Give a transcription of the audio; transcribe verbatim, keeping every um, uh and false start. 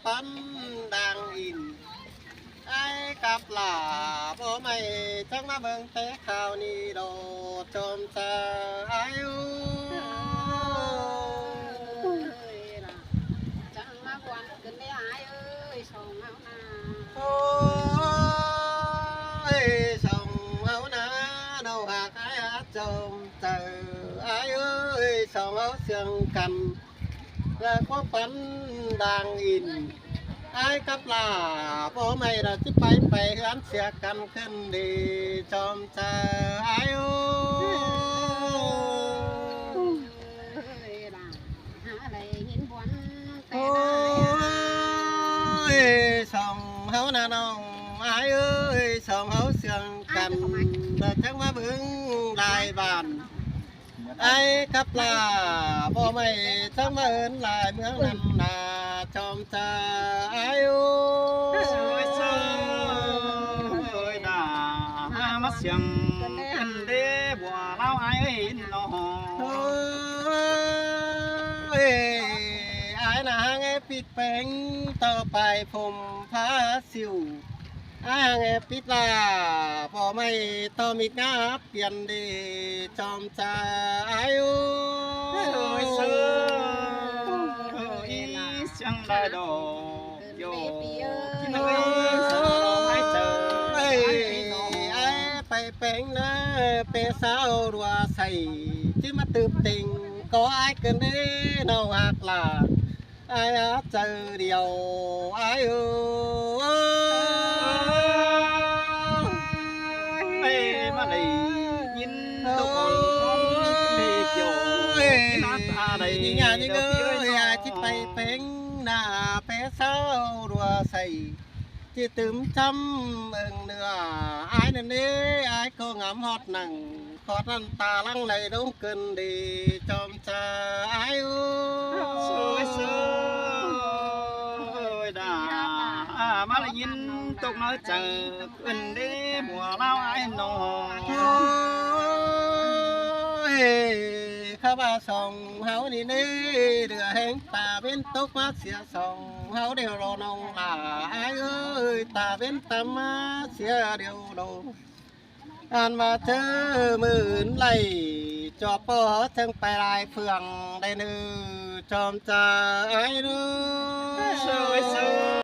pắn đang in. Ải cắp lả bố mày chắc mà bưng té khao ni đồ chôm cha ải ơi. Ơi, là chắc mà quan cơn đê ải ơi, sông áo na. Ôi, sông áo na, nâu hạc ải hát chôm cha ải ơi, sông áo sương căm. Là có pắn đang in. Ải cắp lả bố mày là chứ phải phải hán xe căn cân đi chôm cha ải ơi. Ôi, sông hấu na nông ải ơi, sông hấu sương căm. Là chắc mà bướng đài bàn. Ải cắp lả bố mày chắc mà ơn lại mướn năm là chôm cha ải ơi. Ôi, ôi, đà, ha, mắt xiềng, cân đê, bùa lao ải ơi, nó. Ôi, ải nả hăng ép pít péng, tơ pài phôm phá siu. Ải hăng ép pít lả, bố mày tơ mịt ngáp piên đi, chôm cha ải ơi. Ôi, sơ, ôi, xiềng đài đổ. Ôi, ải pay péng na, pé sao đua say, chứ mà tưp tình, có ải cơn đê, nâu hạc lả, ải áp chơ điều, ải ơi. Ôi, mà đảy nhìn tốc con, con đi kiểu, ôi, nhìn át ta đảy nhìn nhà những điều ơi, kia ai chứ nó. Pay péng na, pé sao đua say. Chỉ tứm chăm ưng nưa, ải nơ nê, ải cô ngắm hót nẳng, hót năn ta lăng lầy đông cơn đi, chôm cha ải ơi. Sôi sôi, đà, à, má lạy nhìn tốc nói chăng, cơn đi mùa lao ải nô. Ôi, khá ba sông háo đi nê, đưa hẹn ta bên tốc mát xìa sông háo đều lo nông là ải ơi, ta bên tâm mát xìa đều lo. Ăn mà chớ mưn lạy, cho pó chăng pay lai phường đây nư, chôm cha ải nư. Sôi sôi.